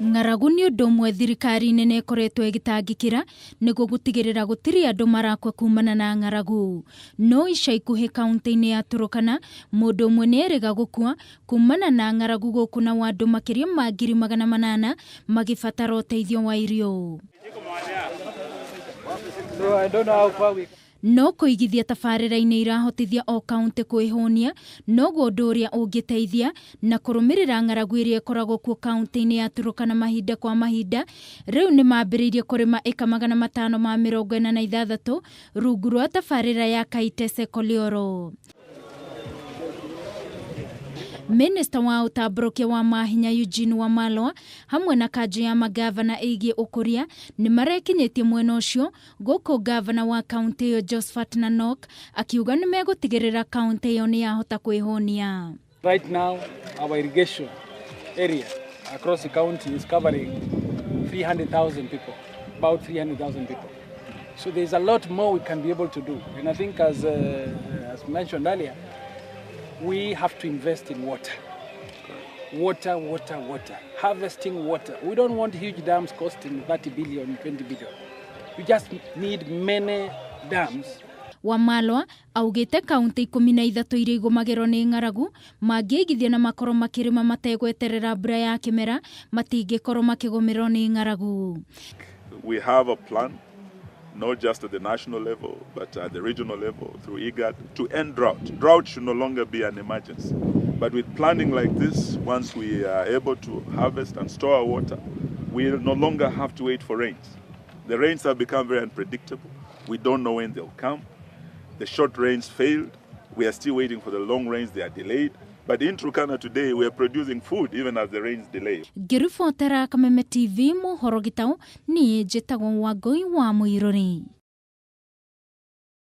Ng'aragu nĩ ũndũ ũmwe thirikari nene ĩkoretwo ĩgĩtangĩkĩra nĩguo gũtigĩrĩra gũtirĩ andũ marakua kumana na ng'aragu. No ica ikuhĩ kaunti-inĩ ya Turkana mũndũ ũmwe nĩ erĩga gũkua kumana na ng'aragu gũkũ na andũ makĩria ma 800,000 magĩbatara ũteithio wa irio. No kũigithia tabarĩra-inĩ irahotithia o kaunti kwĩhũnia noguo ũndũ ũrĩa ũngĩteithia na kũrũmĩrĩra ng'aragu ĩrĩa ĩkoragwo kuo kaunti-inĩ ya Turkana mahinda kwa mahinda. Rĩu nĩ mambĩrĩirie kũrĩma ĩka 546 rungu rwa tabarĩra ya Kaitese Kolioro. Minista wa ũtambũrũkia wa mahinya Eugene Wamalwa hamwe na kanjũ ya magavana ĩgiĩ ũkũria nĩ marekinyĩtie mwena ũcio gũkũ gavana wa kaunti ĩyo Josephat Nanok akiuga nĩ megũtigĩrĩra kaunti ĩyo nĩ yahota kwĩhũnia. Right now our irrigation area across the county is covering 300,000 people, about 300,000 people. So there's a lot more we can be able to do, and I think as mentioned earlier, we have to invest in water. Water, water, water. Harvesting water. We don't want huge dams costing 30 billion, 20 billion. We just need many dams. Wamalwa augite kaunti 13 iria igũmagĩrwo nĩ ng'aragu mangĩigithia na makorwo makĩrĩma mategweterera mbura ya kĩmera matingĩkorwo makĩgũmĩrwo nĩ ng'aragu. We have a plan, not just at the national level, but at the regional level through IGAD, to end drought. Drought should no longer be an emergency. But with planning like this, once we are able to harvest and store our water, we'll no longer have to wait for rains. The rains have become very unpredictable. We don't know when they'll come. The short rains failed. We are still waiting for the long rains. They are delayed. But in Turkana today, we are producing food even as the rains delay. Ngĩribotera Kameme TV mohoro gĩtaũ, niĩ njĩtagwo Wangũi wa Mũirũri.